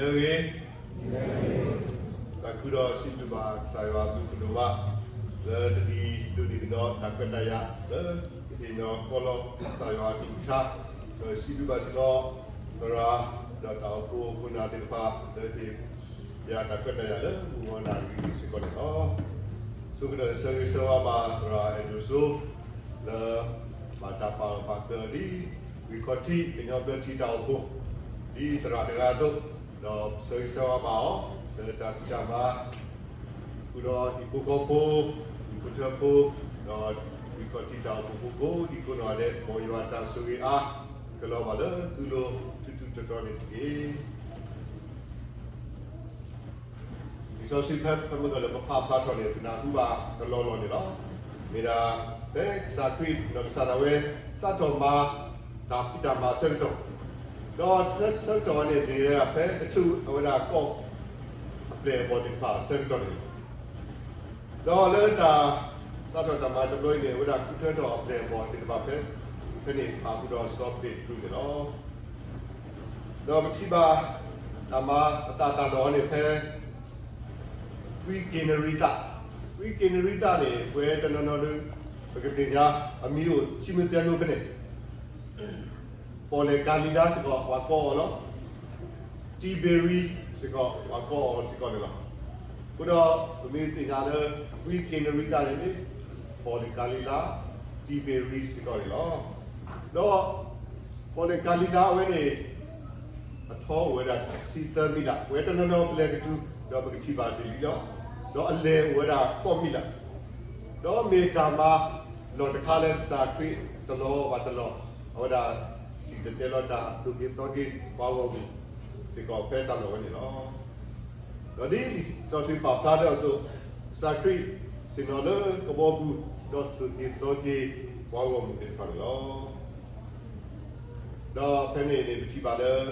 ဂ့ၤ, သးခုဒီးစံးဘျုးဘၣ်ကစၢ်ယွၤအဘျုးအဖှိၣ်ဒိၣ်မး, လၢတနံၤဒိၣ်န့ၢ်ကဒီးတၢ်ခွဲးတၢ်ယာ် လၢကဟ့ၣ်နီၤကီၢ်လီၤကစၢ်ယွၤအကလုၢ်ကထါ, ဒီးစံးဘျုးဘၣ်စ့ၢ်ကီး သရၣ်ဒီးတၢ်အိၣ်ဖှိၣ်ခိၣ်နၢ်သ့ၣ်တဖၣ် လၢဟ့ၣ်ယၤတၢ်ခွဲးတၢ်ယာ်လၢမုၢ်ဂီၤနၣ်ရံၣ်စ့ၢ်ကီးန့ၣ်လီၤ. ဆိကတၢၢ်ဆၢဂ့ၤဆၢဝါဘၣ်သရၣ်အဲၣ်ဒိၣ်စိ လၢဘၣ်တၢ်ပာ်ဂၢၢ်ပာ်ကျၢၤဒ် ဝ့ၢ်ခီၣ်ထံးကညီဘျၢထံတၢ်အိၣ်ဖှိၣ် ဒ်သရၣ်တဂၤအသိး, ဒီးဆၢဂ့ၤဆၢဝါဘၣ်အီၤ လၢတၢ်ဖံးတၢ်မၤ ဃုာ်ဒီးဟံၣ်ဖိဃီဖိ, ဟံၣ်ဖိဃီဖိ, ဒီးဝ့ၢ်ခီၣ်ထံးတၢ်အိၣ်ဖှိၣ်ဖိကိးဒံကိးနီၢ်ဒဲး မ်ယွၤတၢ်ဆိၣ်ဂ့ၤအါ ကလီၤဘၣ်လၢသုလိၤ ထူးထူးတီၤတီၤန့ၣ်တက့ၢ်. လံာ်စီဆှံဖဲ ဖဲမုၢ်ဂီၤလၢပဖးဖျါထီၣ်န့ၣ် ပနၢ်ဟူဘၣ်ကလီလီၤန့ၣ်လီၤ. မ့ၢ်ဒၣ် ဖဲကစၢ်ခရံာ် ဒီးကစၢ်ဒၣ်ဝဲ စးထီၣ်မၤ တၢ်ဖံးတၢ်မၤအဆၢကတီၢ်, ဒီးဆၢကတီၢ်ဝဲန့ၣ် မ့ၢ်ဒၣ်ဖဲတချုးအဝဲဒၣ်ကီၢ် အပျဲၢ်အဘီၣ်သ့ၣ်တဖၣ်အဆၢကတီၢ်န့ၣ်လီၤ. ဒီးလၢတၢ်စးထီၣ်တၢ်မၤတဘျီအံၤန့ၣ် အဝဲဒၣ်ဃုထၢထီၣ်အပျဲၢ်အဘီၣ်သ့ၣ်တဖၣ်ဖဲ ဖဲန့ၣ်ပာ်ဃုာ်ဒီးစီၤပ့းတရူးန့ၣ်လီၤ. ဒီးပထံၣ်ဘၣ် တၢ်မၤအသးတၢ်လီၢ်န့ၣ်ဖဲ ဝံက့နရံသး, ဝံက့နရံသးန့ၣ် ပဝဲတနီၤနီၤဒုး ပကသ့ၣ်ညါ အမံၤအိၣ်ဆံမုၢ်သဲလိဖဲန့ၣ် ပီၣ်လဲၣ်ကၤလံၤလါစ့ၢ်ကီး ပှၤကိးအီၤလီၤ. တံဘ့ရံစ့ၢ်ကီး ပှၤကိးအီၤစ့ၢ်ကီးန့ၣ်လီၤ. အဃိဒီး ပမ့ၢ်သ့ၣ်ညါလၢ ဝံက့နရံသးန့ၣ် ပီၣ်လဲၣ်ကၤလံၤလါ တံဘ့ရံစ့ၢ်ကီးန့ၣ်လီၤ. ဒီး ပီၣ်လဲၣ်ကၤလံၤလါအဝဲန့ၣ် အထီအိၣ်ဝဲဒၣ်တဆံသၢမံးလး, ပဝဲတနီၤနီၤပလဲၤကတုၤ ဒီးပကထံၣ်ဘၣ်တ့ၢ်လံလီၤ. ဒီးအလဲၤအိၣ်ဝဲဒၣ်ဃိးမံးလး, ဒီးမ့ၢ်တၢ်မၤလီၢ်တခါလၢကစၢ်ခရံာ်တလီၤဘၣ်တလီၢ် အဝဲဒၣ်စံၣ်တဲၤတဲလီၤတၢ်သိၣ်က့ၤသီက့ၤပှၤဂီၢ်မုၢ် စ့ၢ်ကီးဖဲတၢ်လီၢ်ဝဲန့ၣ်လီၤ. ဒီးဒ်လံာ်စီဆှံပာ်ဖျါထီၣ်အသိး ကစၢ်ခရံာ်ဆ့ၣ်နီၤလၢကဘီပူၤ ဒီးသိၣ်က့ၤသီက့ၤပှၤဂီၢ်မုၢ်သ့ၣ်တဖၣ်န့ၣ်လီၤ. ဒီးဖဲန့ၣ်န့ၣ် ပထံၣ်ဘၣ်လၢ စီၤပ့းတရူး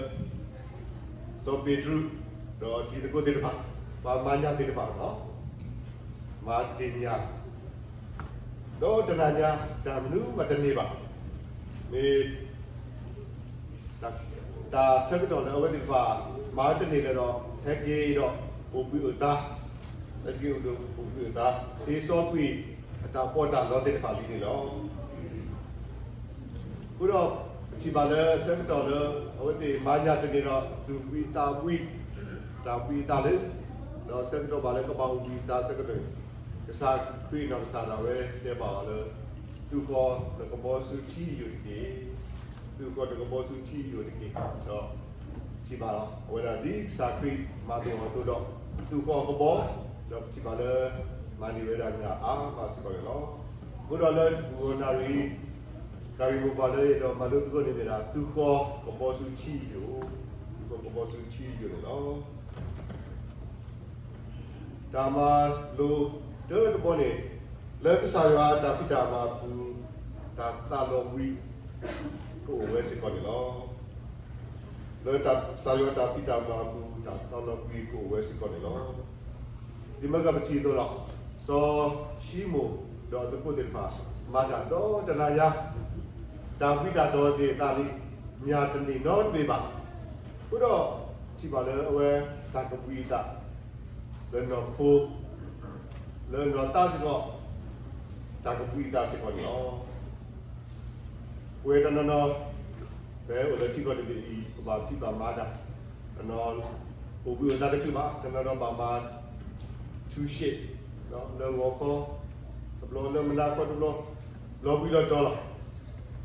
ဒီးတံၤသကိးသ့ၣ်တဖၣ် ပှၤမၤညၣ်သ့ၣ်တဖၣ်န့ၣ်လီၤ. မၤတ့ၢ်ညၣ် ဒီးတနၤညါ တၢ်မနုၤမးတန့ၢ်ဘၣ်. မ့ၢ် တၢ်ဆၢကတီၢ်လၢအဝဲသ့ၣ်တဖၣ် မၤဝဲတန့ၢ်လၢၤဒီး ဟဲက့ၤဒီးအိၣ်ဘှံးအိၣ်သါ, ဟဲက့ၤဒီးအိၣ်ဘှံးအိၣ်သါ သ့စီကွံာ်အတၢ်ပီးတၢ်လီသ့ၣ်တဖၣ်လံန့ၣ်လီၤ. အဃိဒီး ပထံၣ်ဘၣ်လၢဆၢကတီၢ်လၢ အဝဲသ့ၣ်မၤညၣ်တန့ၢ်ဒီး သူၣ်ဘှံးသးဘှံး တၢ်ဘှံးအသးလၢ ဒီးဆၢကတီၢ်ဘၣ်လၢကဘၣ်အိၣ်ဘှံးအသါဆၢကတီၢ်န့ၣ် ကစၢ်ခရံာ်နီၢ်ကစၢ်ဒၣ်ဝဲတဲဘၣ်အီၤလၢ သုဃီၤနကဘီဆူထံယိာ်တက့ၢ်. သုဃီၤနကဘီဆူထံယိာ်တက့ၢ်. ဒီး ထံၣ်ဘၣ်လီၤ အဝဲဒၣ်ဒ်ကစၢ်ခရံာ်မၤလိာ်အီၤအသိးဒီး သုဃီၤကဘီ, ဒီးပထံၣ်ဘၣ်လၢ မၤန့ၢ်ဝဲဒၣ်ညၣ်အါမးစ့ၢ်ကီးန့ၣ်လီၤ. အဃိဒီးလၢမုၢ်ဂီၤနၣ်ရံၣ် တၢ်ဂ့ၢ်မိၢ်ပှၢ်လၢယအဲၣ်ဒိးမၤလိသကိးန့ၣ်မ့ၢ်ဒၣ် သုဃီၤကဘီဆူထံယိာ်, သုဃီၤကဘီဆူထံယိာ်န့ၣ်လီၤ. တၢ်မၤလိတၢတဘီန့ၣ် လၢကစၢ်ယွၤအတၢ်ဖံးတၢ်မၤအပူၤ တၢ်သးလီၤဘှံးကအိၣ်ဝဲစ့ၢ်ကီးန့ၣ်လီၤ. လၢကစၢ်ယွၤအတၢ်ဖံးတၢ်မၤအပူၤ တၢ်သးလီၤဘှံးကအိၣ်ဝဲစ့ၢ်ကီးန့ၣ်လီၤ. ဒ်မ့ၢ်ကပထံၣ်အသိးလီၤ. စီၤၡံမိၣ်ဒီးအသကိးသ့ၣ်တဖၣ် မၤတၢ်ဒီတနၤညါ တၢ်ဘှံးတၢ်တီၤသ့ၣ်အသးလံ ညၣ်တန့ၢ်နီတဘ့ၣ်ဘၣ်. အဃိဒီး ထံၣ်ဘၣ်လၢအဝဲတၢ်ကဘှံးအသး လၢနီၢ်ခိ လၢနီၢ်သးစ့ၢ်ကီး တၢ်ကဘှံးအသးစ့ၢ်ကီးန့ၣ်လီၤ. ပဝဲတနီၤနီၤ ပအိၣ်လၢထံကီၢ်တဘ့ၣ်အံၤ ပဘၣ်ဖံးဘၣ်မၤတၢ် တနီၤ အိၣ်ဘှံးအိၣ်သါတချုးဘၣ် တနီၤဒီးဘၣ်မၤ ထူးရှဲး လၢဂီၤခီတဘျီ လၢမုၢ်နၤခီတဘျီ လီၤဘှံးလီၤတီၤလီၤ. အ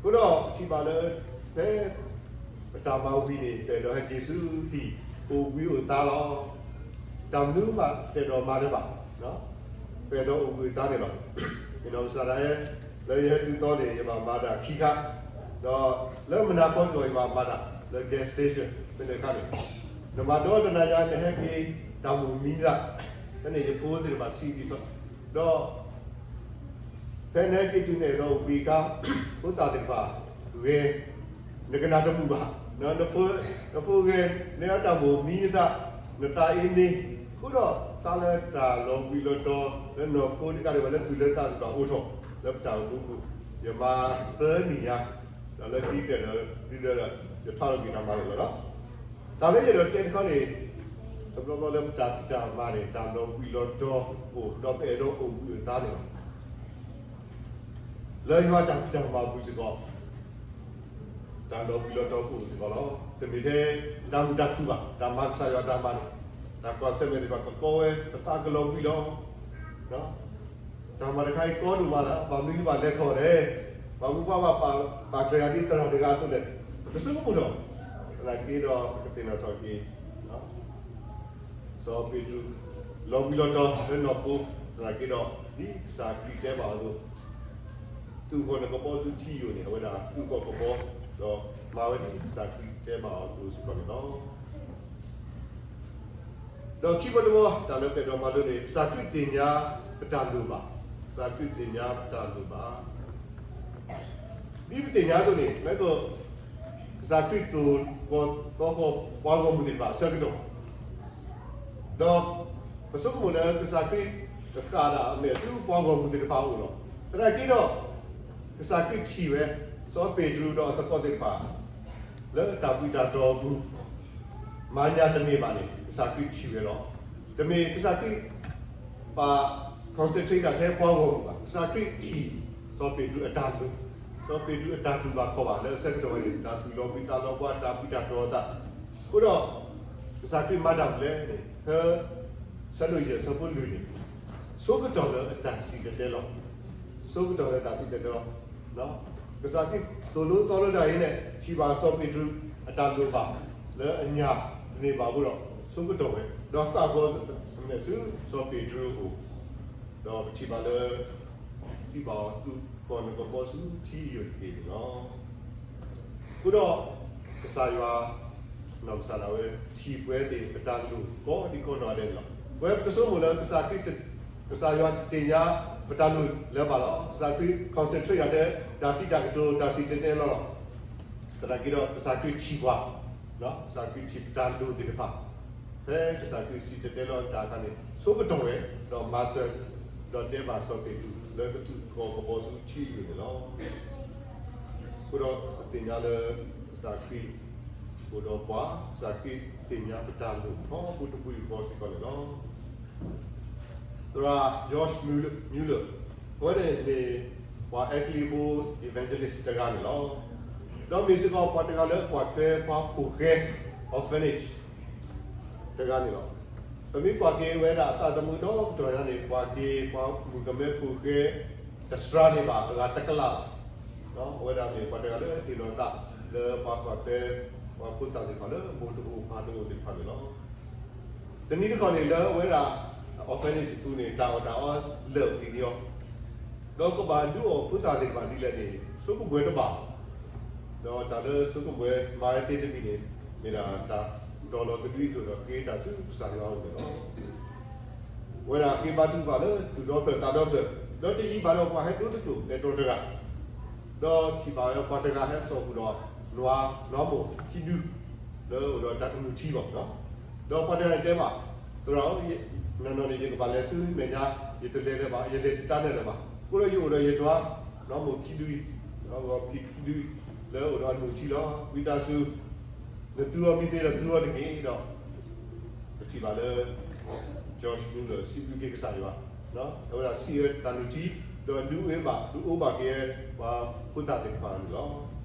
ဃိဒီးထံၣ်ဘၣ်လၢ ဖဲ ပတၢ်မၤဝံၤန့ၣ် ပအဲၣ်ဒိးဟဲက့ၤဆူဟံၣ် အိၣ်ဘှံးအိၣ်သါလီၤ. တၢ်မနုၤမးတအဲၣ်ဒိးမၤလၢၤဘၣ် ပအဲၣ်ဒိးအိၣ်ဘှံးအိၣ်သါန့ၣ်လီၤ. ယနီၢ်ကစၢ်ဒၣ်ယဲ လၢယဟဲတုၤသီန့ၣ် ယဘၣ်မၤတၢ်ခံခါ ဒီးလၢမုၢ်နၤခီစ့ၢ်ကီး ယဘၣ်မၤတၢ်လၢ gas station ဖဲန့ၣ်အခါန့ၣ် နမၤဒီတနၤညါ နဟဲက့ၤတၢ်မိၣ်မံၤသး ဖဲန့ၣ်ယဖိသ့ၣ်တဖၣ်စံးဒ်သိး ဒီး ဖဲနဟဲက့ၤတုၤန့ၣ်ဒီးအိၣ်ဘှံးအခါ ဖိသၣ်သ့ၣ်တဖၣ် ဂဲၤ နကနၣ်တမုာ်ဘၣ် နဖိဂဲၤ နအတၢ်မိၣ်မံၤနသး နသးအ့န့ အဃိဒီး သးလၢတၢ်လီၤဘှံးလီၤတီၤ လၢနီၢ်ခိတခါဒံးဘၣ် လၢသူၣ်လၢသးသ့ၣ်တဖၣ်အိၣ်ထီၣ် လၢပတၢ်အိၣ်မူပူၤ ယမၤသၢနံၣ်ညါ ဒီးလၢခံကတၢၢ်ဒီး ဒ်ဒီး ယထွါလီၤက့ၤတၢ်မၤန့ၣ်လီၤ. တၢ်လၢယအဲၣ်ဒိးတဲတခီန့ၣ် တဘျီဘျီလၢပတၢ်ဖံးတၢ်မၤန့ၣ် တၢ်လီၤဘှံးလီၤတီၤအိၣ် ဒီးပအဲၣ်ဒိးအိၣ်ဘှံးအသးန့ၣ်လီၤ. လၢယွၤတၢ်ဖံးတၢ်မၤအပူၤစ့ၢ်ကီး တၢ်လီၤဘှံးလီၤတီၤကအိၣ်စ့ၢ်ကီးလီၤ. တမ့ၢ်ထဲတၢ်မုာ်တၢ်ခုၣ်ဘၣ်, တၢ်မၤကစၢ်ယွၤတၢ်မၤန့ၣ် တၢ်ကွၢ်ဆၢၣ်မဲာ်သ့ၣ်တဖၣ်ကကီဝဲ ပသးကလီၤဘှံးလီၤ. တၢ်မၤတခါအံၤကီဒိၣ်မးလၢ ဘၣ်မနုၤဘၣ်လဲၤထီၣ်လဲၣ်, ဘၣ်မနုၤပှၤဘၣ်ပာ်ကျဲၤယၤဒ်သရၣ်တဂၤအသိးလဲၣ်, ပကဆိကမိၣ်ထီၣ်, သနာ်က့ဒီးပကသ့ၣ်နီၣ်ထီၣ်က့ၤ စီၤပ့းတရူး လီၤဘှံးလီၤတီၤလၢနီၢ်ခိ, သနာ်က့ဒီး ဒ်ကစၢ်ခရံာ်တဲဘၣ်အီၤအသိး, သူၣ်ဃီၣ်နကဘီဆူထံယိာ်န့ၣ် အဝဲဒၣ်သူၣ်ဃီၣ်ကဘီ, ဒီးမၤဝဲဒ်ကစၢ်ခရံာ်တဲဘၣ်အီၤအသိးစ့ၢ်ကီးန့ၣ်လီၤ. ဒီးခံဘီတဘီ တၢ်လၢပအဲၣ်ဒိးမၤလိန့ၣ် ကစၢ်ခရံာ်သ့ၣ်ညါပတၢ်လိၣ်ဘၣ်, ကစၢ်ခရံာ်သ့ၣ်ညါပတၢ်လိၣ်ဘၣ် ဒ်ပသ့ၣ်ညါအသိးန့ၣ် မ့ၢ်က ကစၢ်ခရံာ်သိၣ်ဃီၣ်သီဃီၤပှၤဂီၢ်မုၢ်သ့ၣ်တဖၣ်အဆၢကတီၢ်, ဒီးပဆိကမိၣ်လၢကစၢ်ခရံာ်ကဃၣ်ဒၣ်အမဲာ်ဆူပှၤဂီၢ်မုၢ်သ့ၣ်တဖၣ်အအိၣ်လီၤ. သနာ်က့ဒီး ကစၢ်ခရံာ်ထံၣ်ဝဲ စီၤပ့းတရူးဒီးအသကိးသ့ၣ်တဖၣ် လၢတၢ်ဘှံးတၢ်တီၤအပူၤ မၤညၣ်တန့ၢ်ဘၣ်န့ၣ် ကစၢ်ခရံာ်ထံၣ်ဝဲလီၤ. တမ့ၢ်ကစၢ်ခရံာ် ဘၣ် concentrate ဒၣ်ထဲပှၤဂီၢ်မုၢ်ဘၣ်. ကစၢ်ခရံာ်ထံၣ် စီၤပ့းတရူးအတၢ်လိၣ်, စီၤပ့းတရူးအတၢ်တူၢ်ဘၣ်ခီၣ်ဘၣ်လၢအဆၢကတီၢ်ဝဲန့ၣ် တၢ်သူၣ်လီၤဘှံးသးလီၤဘှါ တၢ်ဘှံးတၢ်တီၤအသး, အဃိဒီး ကစၢ်ခရံာ်မၤတၢ်မနုၤလဲၣ်န့ၣ် ဖဲ ဆၢဒိၣ်ယဲၢ်ဆၢဖိလွံၢ်န့ၣ် ဆိကတီၢ်လၢအတၢ်စံၣ်တဲၤတဲလီၤ, ဆိကတီၢ်လၢတၢ်စံၣ်တဲၤတဲလီၤ ကစၢ်ခရံာ်သိၣ်လိသီလိတၢ်အံၤန့ၣ် ထံၣ်ဘၣ်စီၤပ့းတရူးအတၢ်လိၣ်ဘၣ် လၢအညၣ်တန့ၢ်ဘၣ်အဃိဒီး ဆိကတီၢ်ဝဲ ဒီးဃၣ်ဃီၤအမဲာ်ဆူစီၤပ့းတရူးအအိၣ်, ဒီးပထံၣ်ဘၣ်လၢ စံးဘၣ်အီၤ သူၣ်ဃီၣ်နကဘီဆူထံယိာ်တက့ၢ်န့ၣ်လီၤ. အဃိဒီး ကစၢ်ယွၤ နီၢ်ကစၢ်ဒၣ်ဝဲ ထံၣ်ပှၤသ့ၣ်အတၢ်လိၣ်ကိးဒံကိးနီၢ်ဒဲးန့ၣ်လီၤ. ပဝဲပကဆိကမိၣ်လၢ ကစၢ်ယွၤတသ့ၣ်ညါပတၢ်လိၣ်လၢၤဘၣ်လီၤ. ကစၢ်ခရံာ် concentrate ဒၣ်ထဲ တၢ်စံးတၢ်ကတိၤ တၢ်စံၣ်တဲၤတဲလီၤလီၤ. သနာ်က့ဒီး ကစၢ်ခရံာ်ထံၣ်ပှၤ, ကစၢ်ခရံာ်ထံၣ်ပတၢ်လိၣ်သ့ၣ်တဖၣ်, ဖဲကစၢ်ခရံာ်စံၣ်တဲၤတဲလီၤတၢ်အခါန့ၣ် ဆိကတီၢ်ဝဲ ဒီးမၤစၢၤ ဒီးတဲဘၣ်စီၤပ့းတရူး လၢကသူၣ်ဃီၣ်ကဘီဆူထံယိာ်န့ၣ်လီၤ. အဃိဒီးပသ့ၣ်ညါလၢ ကစၢ်ခရံာ်အိၣ်ဒီးပှၤ, ကစၢ်ခရံာ်သ့ၣ်ညါပတၢ်လိၣ် ထီဘိတဘှံးဃီစ့ၢ်ကီးန့ၣ်လီၤ. သရၣ် George Muller, Muller အဝဲန့ၣ်မ့ၢ်ပှၤအဲကလံးဖိ evangelist တဂၤန့ၣ်လီၤ. ဒီးမ့ၢ်စ့ၢ်ကီးပှၤတဂၤလၢကွၢ်ထွဲပှၤဖိၣ်ဃဲ orphanage တဂၤန့ၣ်လီၤ. ပမ့ၢ်ကွၢ်က့ၤဝဲဒၣ်အသးသမူဒီကတီၢ်ညါန့ၣ် ကွၢ်က့ၤပှၤမုၣ်ကမဲဖိၣ်ဃဲ တစှၤန့ၢ်ဘၣ်အဂၤတကလးဘၣ်. အဝဲဒၣ်မ့ၢ်ပှၤတဂၤလၢဟ့ၣ်လီၤအသးလၢပှၤကွၢ်ထွဲ ပှၤဖိသၣ်သ့ၣ်တဖၣ်လၢမိၢ်တအိၣ်ပၢ်တအိၣ်သ့ၣ်တဖၣ်န့ၣ်လီၤ. တနံၤတခီန့ၣ် လၢအဝဲဒၣ် orphanage အပူၤန့ၣ် တၢ်အီၣ်တၢ်အီလၢာ်ဝံၤန့ၣ်လီၤ. ဒီးကဘၣ်ဒုးအီၣ်ဖိသၣ်သ့ၣ်တဖၣ်ဒ်လဲၣ်န့ၣ် ဆိကမိၣ်ဝဲတဘၣ်. ဒီးတၢ်လၢဆိကမိၣ်ဝဲမၤဝဲသ့တမံၤန့ၣ် မ့ၢ်ဒၣ်တၢ်တီၤလီၤကဒုအသိးဒီးဃ့တၢ်ဆူကစၢ်ယွၤအအိၣ်န့ၣ်လီၤ. အဝဲဒၣ်ဃ့ဘါထုကဖၣ်လၢသူၣ်ဒီဖျၢၣ်သးဒီဖျၢၣ် ဒီးတယံာ်ဘၣ်ဒီးပှၤဟဲဒိတကိၣ်အဲၣ်တီတဂၤ ဒီးထံၣ်ဘၣ်ဝဲပှၤတဂၤဟဲစိာ်ဃုာ်ဒီးနွားနီၢ်မိၢ်ခံဒု လၢအအိၣ်ဒီးတၢ်အနူၢ်ထံဘၣ်. ဒီးပှၤတဂၤန့ၣ်တဲဘၣ် သရၣ်ဧၢ, နီၢ်နီၢ်န့ၣ် ယကဘၣ်လဲၤဆူမဲာ်ညါ ယတလဲၤလၢၤဘၣ်, ယလဲၤတတၢ်နဲၣ်လၢၤဘၣ်. အဃိဒီးယအိၣ်ဒီးယနွားနီၢ်မိၢ်ခံဒုအံၤ, ဂီၤဖံးခံဒုအံၤ လၢအအိၣ်ဒီးအနူၢ်ထံလီၤ. ဝံသးစူၤ နသူအီၤမ့ၢ်သ့ဒီးသူအီၤတက့ၢ်ဒီး ပထံၣ်ဘၣ်လၢ George Muller စံးဘျုးက့ၤကစၢ်ယွၤ, အဝဲဒၣ်စံးဝဲတၢ်နူၢ်ထံ ဒီးဒုးအိၣ်ဘၣ် ဒုးအိၣ်ဘၣ်က့ၤဝဲပှၤဖိသၣ်သ့ၣ်တဖၣ်န့ၣ်လီၤ. အ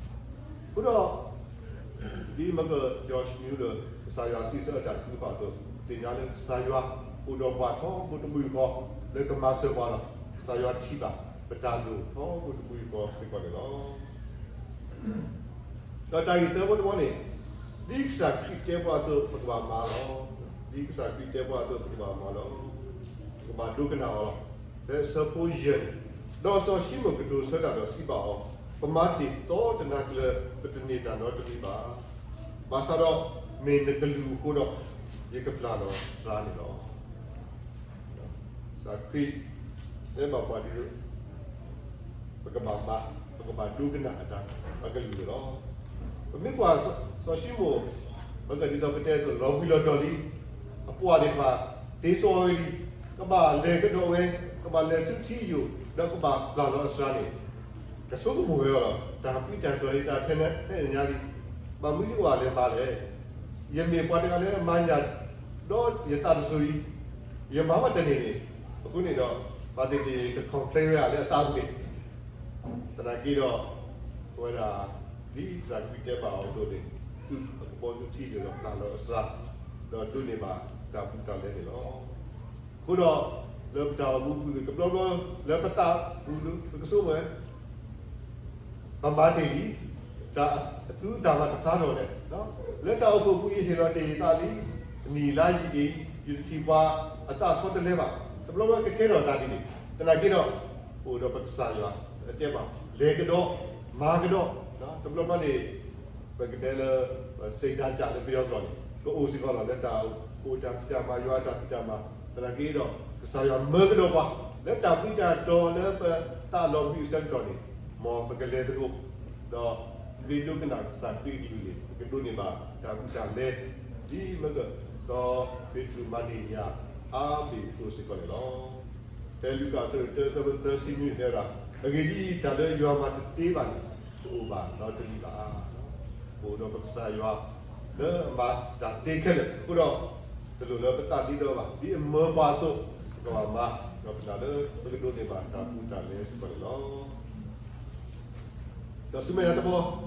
ဃိဒီး ဒ်မ့ၢ်က George Muller ကစၢ်ယွၤစံးဆၢအတၢ်ထုကဖၣ်အသိး ပသ့ၣ်ညါလၢကစၢ်ယွၤအိၣ်ဒီးပှၤထီဘိတဘှံးဃီ လၢကမၤစၢၤပှၤလီၤ. ကစၢ်ယွၤထံၣ်ဘၣ်ပတၢ်လိၣ်ထီဘိတဘှံးဃီစ့ၢ်ကီးန့ၣ်လီၤ. ဒီးတၢ်ဂ့ၢ်သၢဘီတဘီန့ၣ် ဒ်ကစၢ်ခရံာ်တဲပှၤအသိး ပကဘၣ်မၤလီၤ. ဒ်ကစၢ်ခရံာ်တဲပှၤအသိး ပကဘၣ်မၤလီၤ. ပကဘၣ်ဒိကနၣ်အီၤလီၤ. ဖဲဆၢဖိယဲၢ်န့ၣ်, ဒီးစီၤၡံမိၣ်ကတိၤဆၢတၢ်ဒီးစံးဘၣ်အီၤ, ပမၤတ့ၢ်သီတနၤကျၢၤ ပတန့ၢ်တၢ်နီတမံၤဘၣ်. ဘၣ်ဆၣ်ဒီးမ့ၢ်နကလုၢ်အဃိဒီး ယကပျၢ်လီၤစှၤန့ၣ်လီၤ. ကစၢ်ခရံာ်တဲဘၣ်ပှၤဒ်သိး ပကဘၣ်မၤ, ပကဘၣ်ဒိကနၣ်အတၢ်အကလုၢ်န့ၣ်လီၤ. ပမ့ၢ်ကွၢ်စီၤၡံမိၣ် ပကဒ်သိးပတဲအသိး လီၤဘှံးလီၤတီၤလံ, အပှၤသ့ၣ်တဖၣ် တ့စီဝဲလံ, ကဘၣ်လဲၤကဒီးဝဲ, ကဘၣ်လဲၤဆူထံယိာ် ဒီးကဘၣ်ပျၢ်လီၤအစှၤန့ၣ်, ကဆိကမိၣ်ဝဲအီၤလီၤ. တၢ်ဘှံးတၢ်တီၤယသးထဲန့ၣ်ညါလံ, ဘၣ်မနုၤယကဘၣ်လဲၤမၤလဲၣ်. ယမ့ၢ်ပှၤတဂၤလၢမၤညၣ် ဒီးယသးတစိၤအံၤ, ယမၤဘၣ်တၢ်န့ၣ်န့ၣ်, အဃိန့ၣ်ဒီး ဘၣ်သ့ၣ်သ့ၣ် complain ဝဲဒၣ်လၢအသးပူၤန့ၣ်, သနာ်က့ဒီး အဝဲဒၣ် ဒ်ကစၢ်ခရံာ်တဲဘၣ်အီၤအသိးန့ၣ်, သူၣ်အကဘီသူၣ်ထံၣ်ဒီးပျၢ်လီၤအသး, ဒီးဒိးန့ၢ်ဘၣ်တၢ်ဘူးတၢ်လဲန့ၣ်လီၤ. အဃိဒီး လၢပတၢ်အိၣ်မူပူၤ တဘျီဘျီ လၢပသးပူၤ ပကဆိကမိၣ်ဝဲ ပမၤတ့ၢ်လံ, တၢ်အသူအသၣ်မၤတဖျါထီၣ်လဲၣ်, လၢတၢ်အိၣ်ဖှိၣ်ပူၤ ယဟ့ၣ်လီၤတ့ၢ်ယသးလံ, နံၣ်လါယံာ်အံၤ ယတထံၣ်ပှၤအသးဆီတလဲဘၣ်, တဘျီဘျီကကဲထီၣ်အသးဒ်န့ၣ်, သနာ်က့ဒီး အိၣ်ဒီးပကစၢ်ယွၤ အတဲဘၣ် လဲၤကဒီး, မၤကဒီး, တဘျီဘျီန့ၣ် ပကတဲလၢ စိတ်ဓာတ်ကျ လၢပယီၤကျိာ်န့ၣ် ကအိၣ်စ့ၢ်ကီးလီၤ လၢတၢ်အိၣ်ဖှိၣ်တၢ်ဖံးတၢ်မၤ ယွၤအတၢ်ဖံးတၢ်မၤ, သနာ်က့ဒီး ကစၢ်ယွၤမၢကဒီးပှၤ လၢတၢ်ပှံတၢ်တီၤလၢပသးလီၤဘှံးအဆၢကတီၢ်န့ၣ်, မ်ပကလဲၤသကိး, ဒီးမ့ၢ်ဒိကနၣ်ကစၢ်ခရံာ်အကလုၢ်န့ၣ် ပကဒိးန့ၢ်ဘၣ်တၢ်ဘူးတၢ်လဲ, ဒ်မ့ၢ်က စီၤပ့းတရူးမၤန့ၢ်ညၣ်အါဘ့ၣ်အသိးစ့ၢ်ကီးန့ၣ်လီၤ. ဖဲလူၤကၣ်အဆၢဒိၣ်တၢ အဆၢဖိသၢဆံနွံန့ၣ်တဲဝဲဒၣ်, အဂ့ၢ်ဒ်အံၤ, တၢ်လၢယွၤမၤတသ့ဘၣ်န့ၣ် တအိၣ်ဘၣ်ဒီးတမံၤဘၣ်. ပအိၣ်ဒီးပကစၢ်ယွၤ လၢအမၤတၢ်သ့ခဲလၢာ်အဃိဒီး, တလိၣ်လၢပသးဒ့ဒီဘၣ်, ဒ်အမၢပှၤအသိး ပကဘၣ်မၤ, ဒီးပနာ်လၢပကဒိးန့ၢ်ဘၣ်တၢ်ဘူးတၢ်လဲစ့ၢ်ကီးန့ၣ်လီၤ. ဒီးဆူမဲာ်ညါတဘီ,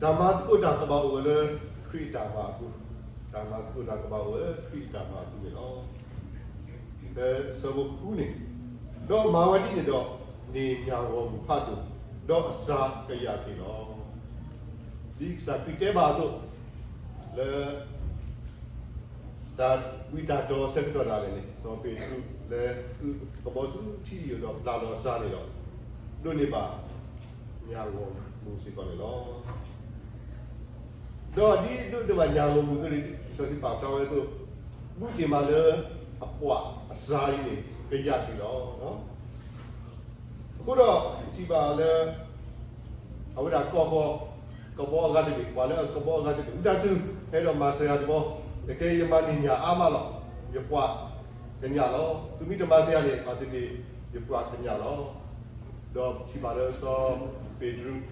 တၢ်မၤသကိးတၢ်ကဘၣ်အိၣ်ဝဲလၢခရံာ်အတၢ်မၤအပူၤ, တၢ်မၤသကိးတၢ်ကဘၣ်အိၣ်ဝဲလၢခရံာ်အတၢ်မၤအပူၤန့ၣ်လီၤ. ဖဲဆၢဖိဃုန့ၣ်, ဒီးမၤဝဲဒ်န့ၣ်ဒီး န့ၢ်ညၣ်ဂီၢ်မုၢ်ဖးဒိၣ်, ဒီးအစှၤကယာ်တ့ၢ်လီၤ. ဒ်ကစၢ်ခရံာ်တဲဘၣ်အသိး, လၢ တၢ်ဝံတၢ်တီၤဆၢကတီၢ်ဒၣ်လဲာ်န့ၣ်, စီၤပ့းတရူးလဲၤဃုကဘီဆူထံယိာ်ဒီးပျၢ်လီၤအစှၤန့ၣ်ဒီး, ဒိးန့ၢ်ဘၣ်ညၣ်ဂီၢ်မုၢ်စ့ၢ်ကီးန့ၣ်လီၤ. ဒီးဒ်ဒိးန့ၢ်ဘၣ်ညၣ်ဂီၢ်မုၢ်အသိးန့ၣ်, လံာ်စီဆှံပာ်ဖျါဝဲအသိး, ဘူးတ့ၢ်မးလၢအပှၢ်အစှၤအံၤန့ၣ် ကယာ်တ့ၢ်လီၤ. အဃိဒီးထံၣ်ဘၣ်လၢ အဝဲဒၣ်ကီၢ်ဃီ, ကဘီအဂၤတဘ့ၣ်, ပှၤလၢအကဘီအဂၤတဘ့ၣ်, ဝံသးစူၤ ဟဲဒီးမၤစၢၤယၤတဘျီ, ယကဲယမၤန့ၢ်ညၣ်အါမးလီၤ, ယပှၢ်ကညးလီၤ. သုမ့ၢ်တမၤစၢၤယၤန့ၣ် ဘၣ်သ့ၣ်သ့ၣ် ယပှၢ်ကညးလီၤ. ဒီးထံၣ်ဘၣ်လၢစီၤပ့းတရူး,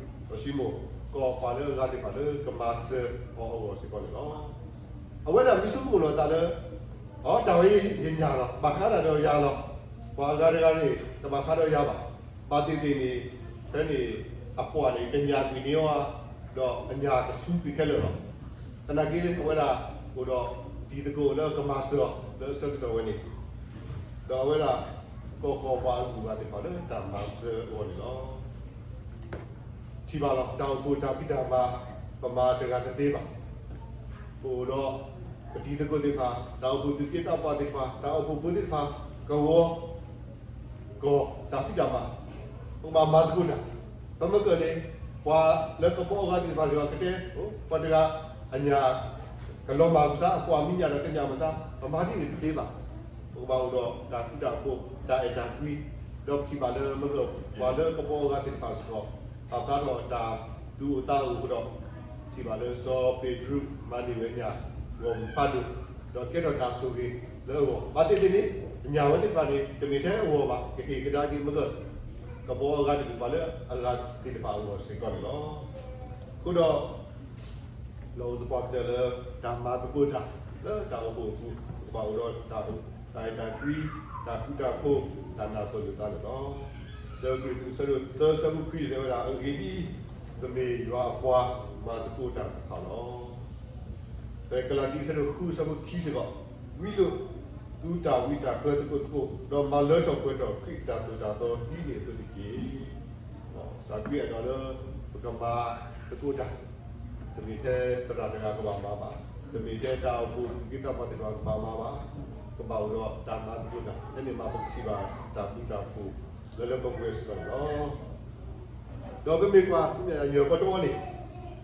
စီၤၡံမိၣ်, ကီၢ်ပှၤလၢအဂၤသ့ၣ်တဖၣ်လၢကမၤစၢၤအီၤအဂီၢ်စ့ၢ်ကီးန့ၣ်လီၤ. အဝဲဒၣ်မ့ၢ်ဆိကမိၣ်လီၤအသးလၢ အီ တၢ်ဝဲယညၣ်လီၤ, ဘၣ်ဃးဒၣ်ဒီးယၤလီၤ. ပှၤအဂၤတဂၤန့ၣ် တဘၣ်ဃးဒီးယၤဘၣ်. ဘၣ်သ့ၣ်သ့ၣ်န့ၣ် ဖဲန့ၣ်အပှၢ်န့ၣ် ကညးကွံာ်န့ၢ်အီၤဧါ, ဒီးအညၣ်ကဆူးကွံာ်ခဲလၢာ်လီၤ. သနာ်က့အဝဲဒၣ်အိၣ်ဒီးတံၤသကိးလၢကမၤစၢၤအီၤလၢအဆၢကတီၢ်ဝဲန့ၣ်, ဒီးအဝဲဒၣ် ကီၢ်ဃီပှၤအဂုၤအဂၤသ့ၣ်တဖၣ်လၢတၢ်မၤစၢၤအဂီၢ်န့ၣ်လီၤ. ထံၣ်ဘၣ်လီၤ, တၢ်အိၣ်ဖှိၣ်တၢ်ဖံးတၢ်မၤ ပမၤတဂၤတသ့ဘၣ်. ပအိၣ်ဒီးပတံၤသကိးသ့ၣ်တဖၣ်, တၢ်အိၣ်ဖှိၣ်သူၣ်က့သးပှၢ်သ့ၣ်တဖၣ်, တၢ်အိၣ်ဖှိၣ်ဖိသ့ၣ်တဖၣ်, ကဝီၤ ကီၢ်တၢ်ဖံးတၢ်မၤ, ပကဘၣ်မၤသကိးတၢ်. ပမ့ၢ်ကၢၢ်န့ၣ် ပှၤလၢကဘီအဂၤသ့ၣ်တဖၣ်စ့ၢ်ကီးကတဲ, ပှၤတဂၤအညၣ် ကလီၤမၢ်မုၢ်ဆါ, အပှၢ်မံညၣ်ဒီးကညးမုၢ်ဆါ, ပမၤဒ်န့ၣ်တသ့ဘၣ်. ပကဘၣ်အိၣ်ဒီးတၢ်ဃူတၢ်ဖိး, တၢ်အဲၣ်တၢ်ကွံ, ဒီးပထံၣ်ဘၣ်လၢမ့ၢ်ကၢၢ် ပှၤလၢကဘီအဂၤသ့ၣ်တဖၣ်စ့ၢ်ကီး ပာ်ဖျါထီၣ်တၢ်သူၣ်အိၣ်သးအိၣ်အဃိဒီး, ထံၣ်ဘၣ်လၢစီၤပ့းတရူးမၤန့ၢ်ဝဲညၣ်ဂီၢ်မုၢ်ဖးဒိၣ်, ဒီးကဲထီၣ်တၢ်ဆိၣ်ဂ့ၤလၢအဂီၢ်. ဘၣ်သ့ၣ်သ့ၣ်န့ၣ် အညၣ်ဝဲသ့ၣ်တဖၣ်န့ၣ် တမ့ၢ်ထဲအဂီၢ်ဘၣ်, ကဟ့ၣ်ကဒါက့ၤမ့ၢ်ကၢၢ် ကဘီအဂၤတဘ့ၣ် ပှၤလၢအဂၤသ့ၣ်တဖၣ်အဂီၢ်စ့ၢ်ကီးန့ၣ်လီၤ. အဃိဒီး လီၢ်အိၣ်သပှၢ်ကတၢၢ်လၢ တၢ်မၤသကိးတၢ် လၢတၢ်အိၣ်ဖှိၣ်အပူၤ ပကဘၣ်အိၣ်ဒီးတၢ်အဲၣ်တၢ်ကွံ, တၢ်ဃူတၢ်ဖိး, တၢ်နၢ်ပၢၢ်လိာ်သးန့ၣ်လီၤ. တၢကရံၣ်သူး အဆၢဒိၣ်သၢ အဆၢဖိခွံန့ၣ် တဲဝဲဒၣ်, အဂ့ၢ်ဒ်အံၤ, ပမ့ၢ်ယွၤအပှၤ မၤသကိးတၢ်တဖၣ်လီၤ. ဖဲကလၤတံ အဆၢဒိၣ်ဃု အဆၢဖိခံစ့ၢ်ကီး, ဝံလိာ်သုတၢ်ဝံတၢ်ဃၢသကိးသကိး, ဒီးမၤလၢထီၣ်ပှဲၤထီၣ်ခရံာ်အတၢ်သိၣ်တၢ်သီဒ်န့ၣ်အသိးတက့ၢ်. ကစၢ်ခရံာ်အဲၣ်ဒိးလၢ ပကမၤသကိးတၢ်, တမ့ၢ်ထဲသရၣ်တဂၤကဘၣ်မၤဘၣ်, တမ့ၢ်ထဲတၢ်အိၣ်ဖှိၣ်သူၣ်က့သးပှၢ်သ့ၣ်တဖၣ်ကဘၣ်မၤဘၣ်, ကဘၣ်အိၣ်ဒီးတၢ်မၤသကိးတၢ်, ဖဲန့ၣ်မးပကထံၣ်ဘၣ်တၢ်ဃူတၢ်ဖိးလၢလၢပှဲၤပှဲၤစ့ၢ်ကီးန့ၣ်လီၤ. ဒီးပမ့ၢ်ကွၢ်ဆူမဲာ်ညါ ယဲၢ်ပီတဝီန့ၣ်,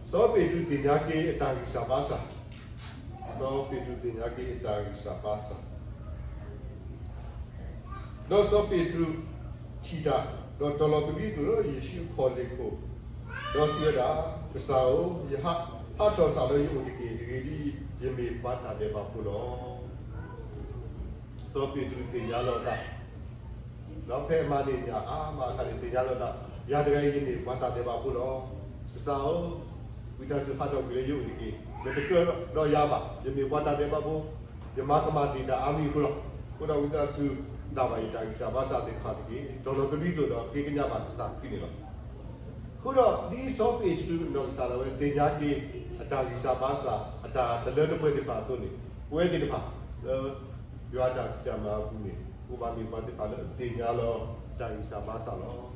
စီၤပ့းတရူးသ့ၣ်ညါက့ၤအတၢ်ဂံၢ်စၢ်ဘါစၢ်, စီၤပ့းတရူးသ့ၣ်ညါက့ၤအတၢ်ဂံၢ်စၢ်ဘါစၢ် ဒီးစီၤပ့းတရူးထံၣ်တၢ်, ဒီးတီၤလီၤကဒွံကျိာ်လၢယ့ၣ်ၡူးအဖီလာ်ခိၣ်, ဒီးစံးဝဲဒၣ်, ကစၢ်ဧၢ, ယဟးထီၣ်စၢ်လၢယအိၣ်တက့ၢ်. အဂ့ၢ်ဒ်အံၤ, ယမ့ၢ်ပှၤတၢ်ဒဲးဘးဖိလီၤ. စီၤပ့းတရူးသ့ၣ်ညါလီၤအသး, ဒီးဖဲအမၤန့ၢ်ညၣ်အါမးအခါန့ၣ် သ့ၣ်ညါလီၤအသး, ယၤတဂၤအံၤ ယမ့ၢ်ပှၤတၢ်ဒဲးဘးဖိလီၤ. ကစၢ်ဧၢ, ဝံသးစူၤဟးထီၣ်ကွံာ်လၢယအိၣ်တက့ၢ်. နတကြၢးဒီးယၤဘၣ်. ယမ့ၢ်ပှၤတၢ်ဒဲးဘးဖိ, ယ ယမၤကမၣ်တ့ၢ်တၢ်အါမံၤအဃိလီၤ. အဃိဒီးဝံသးစူၤ နာ်ဘၣ်ယတၢ်ဂံၢ်စၢ်ဘါစၢ်သ့ၣ်တဖၣ်တက့ၢ်. ဒီးလီၤကဒံကဒိၣ်ဒီးဃ့ကညးဘၣ်ကစၢ်ခရံာ်န့ၣ်လီၤ. အဃိဒီး ဒ်စီၤပ့းတရူးအနီၢ်ကစၢ်ဒၣ်ဝဲသ့ၣ်ညါက့ၤ အတၢ်ဂံၢ်စၢ်ဘါစၢ် အတၢ်တလၢတပှဲၤသ့ၣ်တဖၣ်အသိးန့ၣ်, ပဝဲသ့ၣ်တဖၣ် လၢ ယွၤအတၢ်ဖံးတၢ်မၤအပူၤန့ၣ် ပကဘၣ်မ့ၢ်ပှၤသ့ၣ်တဖၣ်လၢအသ့ၣ်ညါလီၤတၢ်ဂံၢ်စၢ်ဘါစၢ်လီၤ.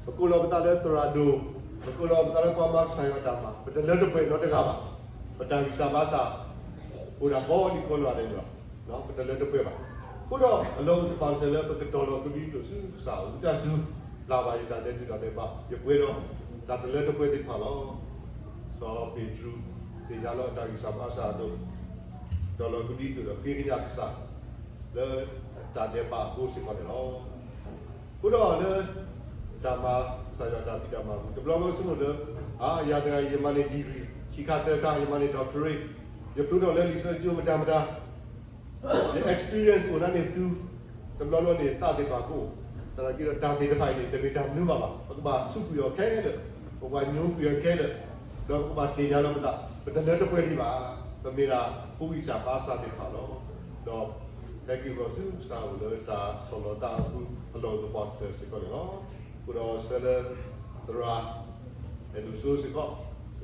ပကိးလီၤပသးလၢသရၣ်ဒိၣ်, ပကိးလီၤပသးလၢပှၤမၤကစၢ်ယွၤတၢ်မၤ, ပတလၢတပှဲၤနီတဂၤဘၣ်. ပတၢ်ဂံၢ်စၢ်ဘါစၢ် အိၣ်ဒၣ်ကိးဒံကိးနီၢ်ဂၤဒဲးန့ၣ်လီၤ. ပတလၢတပှဲၤဘၣ်. အဃိဒီးအလီၢ်အိၣ်သပှၢ်ကတၢၢ်လၢပကတီၤလီၤကဒံကဒိၣ်ဆူကစၢ်အအိၣ်, ဝံသးစူၤ နာ်ဘၣ်ယတၢ်ဒဲးဒုးတၢ်ဒဲးဘး, ယပှဲၤဒီး တၢ်တလၢတပှဲၤသ့ၣ်တဖၣ်လီၤ. စီၤပ့းတရူး သ့ၣ်ညါလီၤအတၢ်ဂံၢ်စၢ်ဘါစၢ်အသိး, တီၤလီၤကဒံကဒိၣ်ဒီးဃ့ကညးကစၢ် လၢတၢ်ဒဲးဘးအဃိစ့ၢ်ကီးန့ၣ်လီၤ. အဃိဒီးလၢ တၢ်မၤကစၢ်ယွၤတၢ်ဖံးတၢ်မၤအပူၤ တဘျီဘျီဆိကမိၣ်လၢ အါ ယၤတဂၤအံၤ ယမၤန့ၢ် degree ဆံးခါသၢခါ, ယမၤန့ၢ် doctorate, ယဖျိထီၣ်လၢလံာ်စီဆှံကၠိမတၤမတၤ, ယ experience အိၣ်နၤန့ၣ်သု, တဘျီဘျီန့ၣ်သးသ့ၣ်တဖၣ်ကအိၣ်, သနာ်က့ဒီးတၢ်သ့ၣ်တဖၣ်အံၤန့ၣ် တမ့ၢ်တၢ်မနုၤမးဘၣ်. ပကဘၣ်စူးကွံာ်အီၤခဲလၢာ်, ပကဘၣ်ညိကွံာ်အီၤခဲလၢာ်, ဒီးပကဘၣ်သ့ၣ်ညါလီၤပသး, ပတလၢတပှဲၤဒံးဘၣ်, ပမ့ၢ်ဒၣ်ဖိဂံၢ်စၢ်ဘါစၢ်သ့ၣ်တဖၣ်လီၤ. ဒီးဟဲက့ၤဃီၤဆူကစၢ်အအိၣ်လၢတၢ်ဆီၣ်လီၤသးအပူၤအလီၢ်အိၣ်သပှၢ်ကတၢၢ်စ့ၢ်ကီးန့ၣ်လီၤ. အဃိဒီးဆၢလၢသရၣ် အဲၣ်ဒိးစိစ့ၢ်ကီး, ပ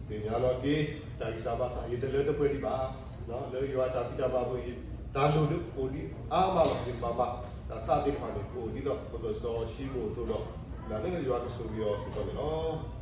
သ့ၣ်ညါလီၤက့ၤ တၢ်ဂံၢ်စၢ်ဘါစၢ် ယတလၢတပှဲၤဒံးဘၣ်, လၢယွၤတၢ်ဖံးတၢ်မၤအပူၤအံၤ တၢ်လိၣ်ဒိၣ်အိၣ်ဒံးအါမးလီၤ. ယကဘၣ်မၤတၢ်သးသ့ၣ်တဖၣ်န့ၣ် ကအိၣ်ဒ်သိးပကစီၤၡံမိၣ်အသိးဒီး နာ်လၢယွၤကဆိၣ်ဂ့ၤအီၤစ့ၢ်ကီးန့ၣ်လီၤ.